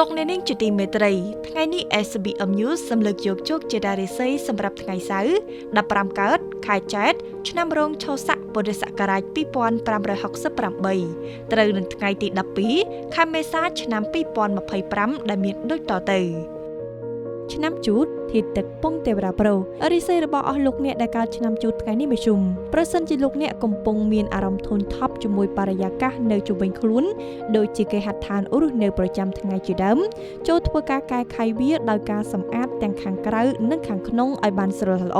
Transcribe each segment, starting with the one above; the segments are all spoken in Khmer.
លោកអ្នកនាងជាទីមេត្រីថ្ងៃនេះ SBM News សម្លឹកយកជោគជាតារាសីសម្រាប់ថ្ងៃសៅរ៍15កើតខែចែត្រឆ្នាំរោងឆស័កពុទ្ធសករាជ2568ត្រូវនឹងថ្ងៃទី12ខែមេសាឆ្នាំ2025ដែលមានដូចតទៅឆ្នាំជូតធាតុទឹកពងទេវតាប្រុសរិស័យរបស់អស់លោកអ្នកដែលកើតឆ្នាំជូតថ្ងៃនេះមជ្ឈុំប្រសិនជាលោកអ្នកកំពុងមានអារម្មណ៍ធុញថប់ជាមួយបរិយាកាសនៅជុំវិញខ្លួនដូចជាគេហដ្ឋានរស់នៅប្រចាំថ្ងៃជាដើមចូលធ្វើការកែខៃវាដោយការសម្អាតទាំងខាងក្រៅនិងខាងក្នុងឲ្យបានស្រស់ល្អ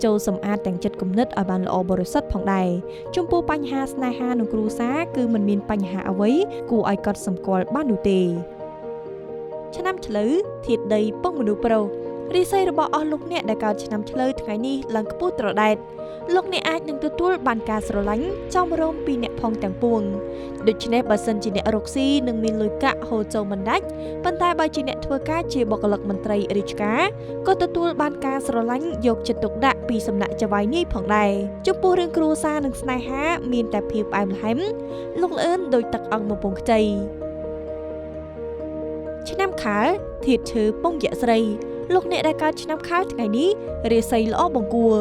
ចូលសម្អាតទាំងចិត្តគំនិតឲ្យបានល្អបរិសុទ្ធផងដែរចំពោះបញ្ហាស្នេហានិងគ្រួសារគឺមិនមានបញ្ហាអ្វីគួរឲ្យកត់សម្គាល់បាននោះទេឆ្នាំឆ្លូវធាតុដីពងមនុស្សប្រុសរិស័យរបស់អស់លោកអ្នកដែលកើតឆ្នាំឆ្លូវថ្ងៃនេះឡើងខ្ពស់ត្រដែតលោកអ្នកអាចនឹងទទួលបានការស្រឡាញ់ចំរមពីអ្នកផងទាំងពួងដូច្នេះបើសិនជាអ្នករកស៊ីនឹងមានលុយកាក់ហូរចូលមិនដាច់ប៉ុន្តែបើជាអ្នកធ្វើការជាបុគ្គលិកមន្ត្រីរាជការក៏ទទួលបានការស្រឡាញ់យកចិត្តទុកដាក់ពីសំណាក់ចៅហ្វាយនាយផងដែរចំពោះរឿងគ្រួសារនិងស្នេហាមានតែភាពផ្អែមល្ហែមលោកលឿនដោយទឹកអង្គបំពង់ខ្ចីឆ្នាំខាលធាតុឈើពងយៈស្រីលោកអ្នកដែលកើតឆ្នាំខាលថ្ងៃនេះរាសីល្អបង្គួរ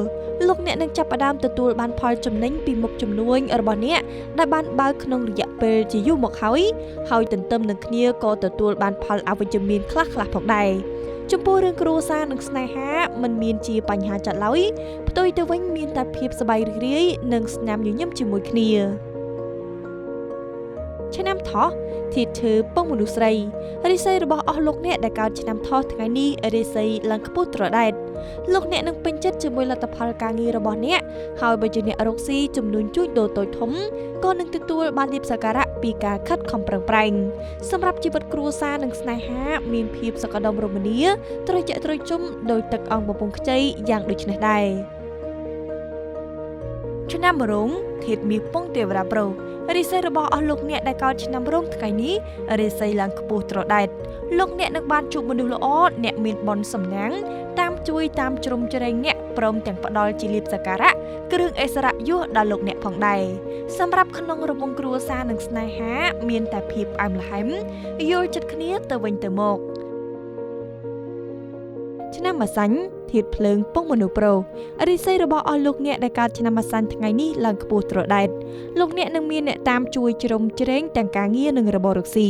លោកអ្នកនឹងចាប់ផ្ដើមទទួលបានផលចំណេញពីមុខជំនួញរបស់អ្នកដែលបានបើកក្នុងរយៈពេលជាយូរមកហើយហើយទន្ទឹមនឹងគ្នាក៏ទទួលបានផលអវិជ្ជមានខ្លះៗផងដែរចំពោះរឿងគ្រួសារនិងស្នេហាមិនមានជាបញ្ហាចាត់ឡើយផ្ទុយទៅវិញមានតែភាពសប្បាយរីករាយនិងស្នាមញញឹមជាមួយគ្នាឆ្នាំថោះធាតុឈើពងមនុស្សស្រីរិស័យរបស់អស់លោកអ្នកដែលកើតឆ្នាំថោះថ្ងៃនេះរិស័យឡើងខ្ពស់ត្រដែតលោកអ្នកនឹងពេញចិត្តជាមួយលទ្ធផលការងាររបស់អ្នកហើយបើជាអ្នករកស៊ីចំនួនជួញដូរតូចធំក៏នឹងទទួលបានលាភសក្ការៈពីការខិតខំប្រឹងប្រែងសម្រាប់ជីវិតគ្រួសារនិងស្នេហាមានភាពសុខដុមរមនាត្រជាក់ត្រជុំដោយទឹកអង្គបំពង់ខ្ចីយ៉ាងដូចនេះដែរឆ្នាំរោងធាតុមាសពងទេវតាប្រុសរិស័យរបស់អស់លោកអ្នកដែលកើតឆ្នាំរោងថ្ងៃនេះរិស័យឡើងខ្ពស់ត្រដែតលោកអ្នកនឹងបានជួបមនុស្សល្អអ្នកមានបុណ្យសំណាងតាមជួយតាមជ្រោមជ្រែងអ្នកព្រមទាំងផ្ដល់ជាលាភសក្ការៈគ្រឿងអិសរយសដល់លោកអ្នកផងដែរសម្រាប់ក្នុងរង្វង់គ្រួសារនិងស្នេហាមានតែភាពផ្អែមល្ហែមយល់ចិត្តគ្នាទៅវិញទៅមកឆ្នាំម្សាញ់ធាតុភ្លើងពងមនុស្សប្រុសរិស័យរបស់អស់លោកអ្នកដែលកើតឆ្នាំម្សាញ់ថ្ងៃនេះឡើងខ្ពស់ត្រដែតលោកអ្នកនឹងមានអ្នកតាមជួយជ្រោមជ្រែងទាំងការងារនិងរបររកស៊ី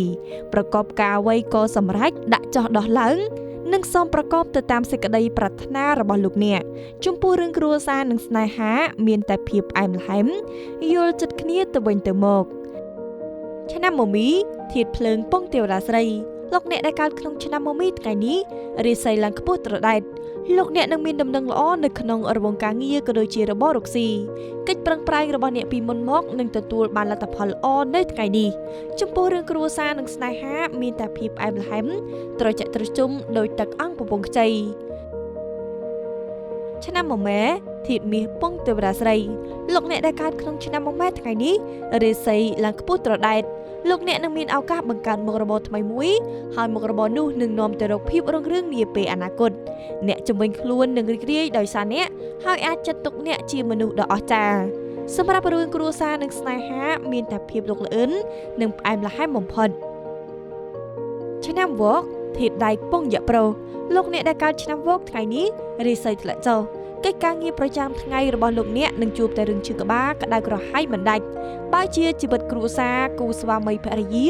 ប្រកបការអ្វីក៏សម្រេចដាក់ចោះដោះឡើងនិងសូមប្រកបទៅតាមសេចក្តីប្រាថ្នារបស់លោកអ្នកចំពោះរឿងគ្រួសារនិងស្នេហាមានតែភាពផ្អែមល្ហែមយល់ចិត្តគ្នាទៅវិញទៅមកឆ្នាំមមីធាតុភ្លើងពងទេវតាស្រីលោកអ្នកដែលកើតក្នុងឆ្នាំមមីថ្ងៃនេះរាសីឡើងខ្ពស់ត្រដែតលោកអ្នកនឹងមានដំណឹងល្អនៅក្នុងរង្វង់ការងារក៏ដូចជារបររកស៊ីកិច្ចប្រឹងប្រែងរបស់អ្នកពីមុនមកនឹងទទួលបានលទ្ធផលល្អនៅថ្ងៃនេះចំពោះរឿងគ្រួសារនិងស្នេហាមានតែភាពផ្អែមល្ហែមត្រជាក់ត្រជុំដោយទឹកអង្គពពងខ្ចីឆ្នាំមមែធាតុមាសពងទេវតាស្រីលោកអ្នកដែលកើតក្នុងឆ្នាំមមែថ្ងៃនេះរាសីឡើងខ្ពស់ត្រដែតលោកអ្នកនឹងមានឱកាសបង្កើតមុខរបរថ្មីមួយហើយមុខរបរនោះនឹងនាំទៅរកភាពរុងរឿងនាពេលអនាគតអ្នកជំនាញខ្លួននឹងរីករាយដោយសារអ្នកហើយអាចចាត់ទុកអ្នកជាមនុស្សដ៏អស្ចារ្យសម្រាប់រឿងគ្រួសារនិងស្នេហាមានតែភាពលុកលឿននិងផ្អែមល្ហែមបំផុតឆ្នាំវកធាតុដែកពងយៈប្រុសលោកអ្នកដែលកើតឆ្នាំវកថ្ងៃនេះរាសីធ្លាក់ចុះកិច្ចការងារប្រចាំថ្ងៃរបស់លោកអ្នកនឹងជួបតែរឿងឈឺក្បាលក្តៅក្រហាយមិនដាច់បើជាជីវិតគ្រួសារគូស្វាមីភរិយា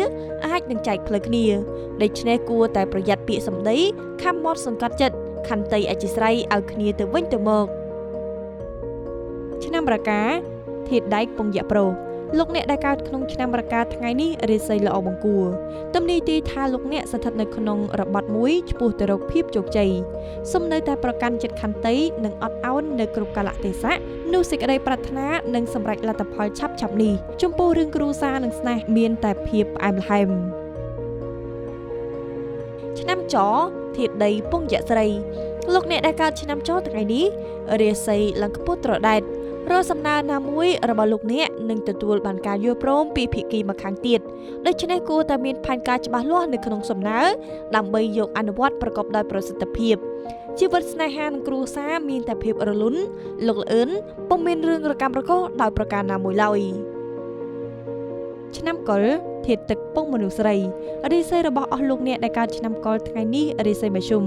អាចនឹងចែកផ្លូវគ្នាដូច្នេះគួរតែប្រយ័ត្នពាក្យសម្ដីខំមាត់សង្កត់ចិត្តខន្តីអធិស្ឋានឲ្យគ្នាទៅវិញទៅមកឆ្នាំរកាធាតុដែកពងយៈប្រុសលោកអ្នកដែលកើតក្នុងឆ្នាំរកាថ្ងៃនេះរាសីល្អបង្គួរទំនីទីថាលោកអ្នកស្ថិតនៅក្នុងរបត់មួយឆ្ពោះទៅរកភាពជោគជ័យសូមនៅតែប្រកាន់ចិត្តខន្តីនិងអត់ឱននៅគ្រប់កាលៈទេសៈនោះសេចក្តីប្រាថ្នានឹងសម្រេចលទ្ធផលឆាប់ៗនេះចំពោះរឿងគ្រួសារនិងស្នេហ៍មានតែភាពផ្អែមល្ហែមឆ្នាំចធាតុដីពងយៈស្រីលោកអ្នកដែលកើតឆ្នាំចថ្ងៃនេះរាសីឡើងខ្ពស់ត្រដែតរាល់សំណើណាមួយរបស់លោកអ្នកនឹងទទួលបានការយល់ព្រមពីភាគីម្ខាងទៀតដូច្នេះគួរតែមានផែនការច្បាស់លាស់នៅក្នុងសំណើដើម្បីយកអនុវត្តប្រកបដោយប្រសិទ្ធភាពជីវិតស្នេហានិងគ្រួសារមានតែភាពរលូនលោកលឿនពុំមានរឿងរកាំរកូសដោយប្រការណាមួយឡើយឆ្នាំកុល ធាតុទឹកពងមនុស្សស្រីរាសីរបស់អស់លោកអ្នកដែលកើតឆ្នាំកុរថ្ងៃនេះរាសីមធ្យម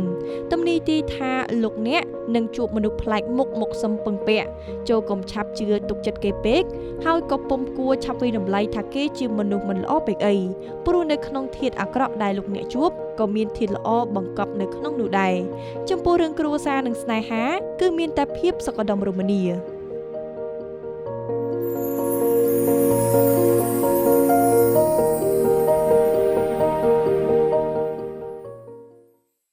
ទំនីទីថាលោកអ្នកនឹងជួបមនុស្សប្លែកមុខមកសំពឹងពាក់ចូលកុំឆាប់ជឿទុកចិត្តគេពេកហើយក៏ពុំគួរឆាប់វិតម្លៃថាគេជាមនុស្សមិនល្អពេកអីព្រោះនៅក្នុងធាតុអាក្រក់ដែលលោកអ្នកជួបក៏មានធាតុល្អបង្កប់នៅក្នុងនោះដែរចំពោះរឿងគ្រួសារនិងស្នេហាគឺមានតែភាពសុខដុមរមនា។